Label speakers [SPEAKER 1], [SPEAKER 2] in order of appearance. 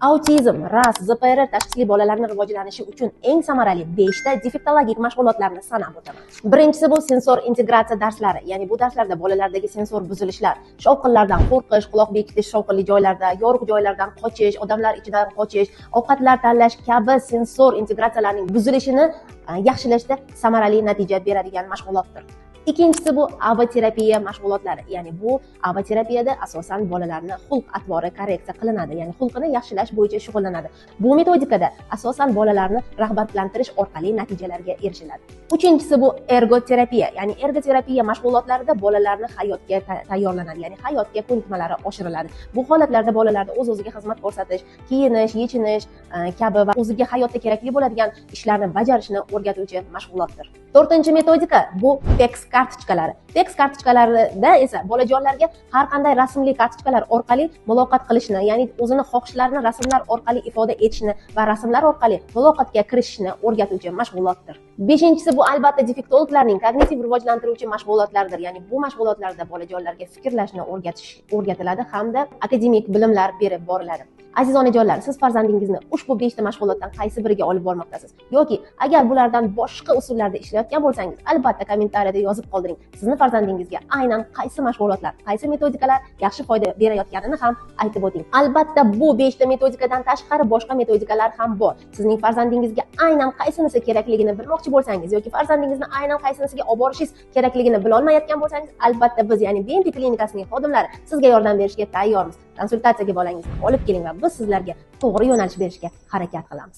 [SPEAKER 1] Autizm, RAS, ZPR tashxisli bolalarni rivojlanishi uchun eng samarali 5 ta defektologik mashg'ulotlarni sanab o'taman. Birinchisi bu sensor integratsiya darslari, ya'ni bu darslarda bolalardagi sensor buzilishlar, shovqinlardan qo'rqish, quloq bekitish, shovqinli joylarda, yorug' joylardan qochish, odamlar ichidan qochish, ovqatlar tanlash kabi sensor integratsiyalarning buzilishini yaxshilashda samarali natija beradigan mashg'ulotdir. Ikkinchisi bu ABA-terapiya mashg'ulotlari, ya'ni bu ABA-terapiyada asosan bolalarni xulq-atvori korreksiya qilinadi, ya'ni xulqini yaxshilash bo'yicha shug'ullanadi. Bu metodikada asosan bolalarni rag'batlantirish orqali natijalarga erishiladi. Uchinchisi bu ergoterapiya, ya'ni ergoterapiya mashg'ulotlarida bolalarni hayotga tayyorlanadi, ya'ni hayotga ko'nikmalari oshiriladi. Bu holatlarda bolalarda o'z-o'ziga xizmat ko'rsatish, kiyinish, yechinish kabi va o'ziga hayotda kerakli bo'ladigan ishlarni bajarishni o'rgatuvchi mashg'ulotdir. To'rtinchi metodika bu PECS kartochkalari. PECS kartochkalarida esa bolajonlarga har qanday rasmli kartochkalar orqali muloqot qilishni, ya'ni o'zini xohishlarini rasmlar orqali ifoda etishni va rasmlar orqali muloqotga kirishishni o'rgatuvchi mashg'ulotdir. Beshinchisi bu albatta defektologlarning kognitiv rivojlantiruvchi mashg'ulotlardir. Ya'ni bu mashg'ulotlarda bolajonlarga fikrlashni o'rgatiladi hamda akademik bilimlar berib boriladi. Aziz onajonlar, siz farzandingizni ushbu 5 ta mashg'ulotdan qaysi biriga olib bormoqdasiz? Yoki agar bulardan boshqa usullarda ishlayotgan bo'lsangiz, albatta kommentariyada yozib qoldiring. Sizni farzandingizga aynan qaysi mashg'ulotlar, qaysi metodikalar yaxshi foyda berayotganini ham aytib o'ting. Albatta bu 5 ta metodikadan tashqari boshqa metodikalar ham bor. Sizning farzandingizga aynan qaysinisi kerakligini bilmoqchi bo'lsangiz yoki farzandingizni aynan qaysinisiga olib borishingiz kerakligini bila olmayotgan bo'lsangiz, albatta biz, ya'ni BMP klinikasining xodimlari sizga yordam berishga tayyormiz. Konsultatsiyaga bolangizni olib keling va biz sizlarga to'g'ri yo'nalish berishga harakat qilamiz.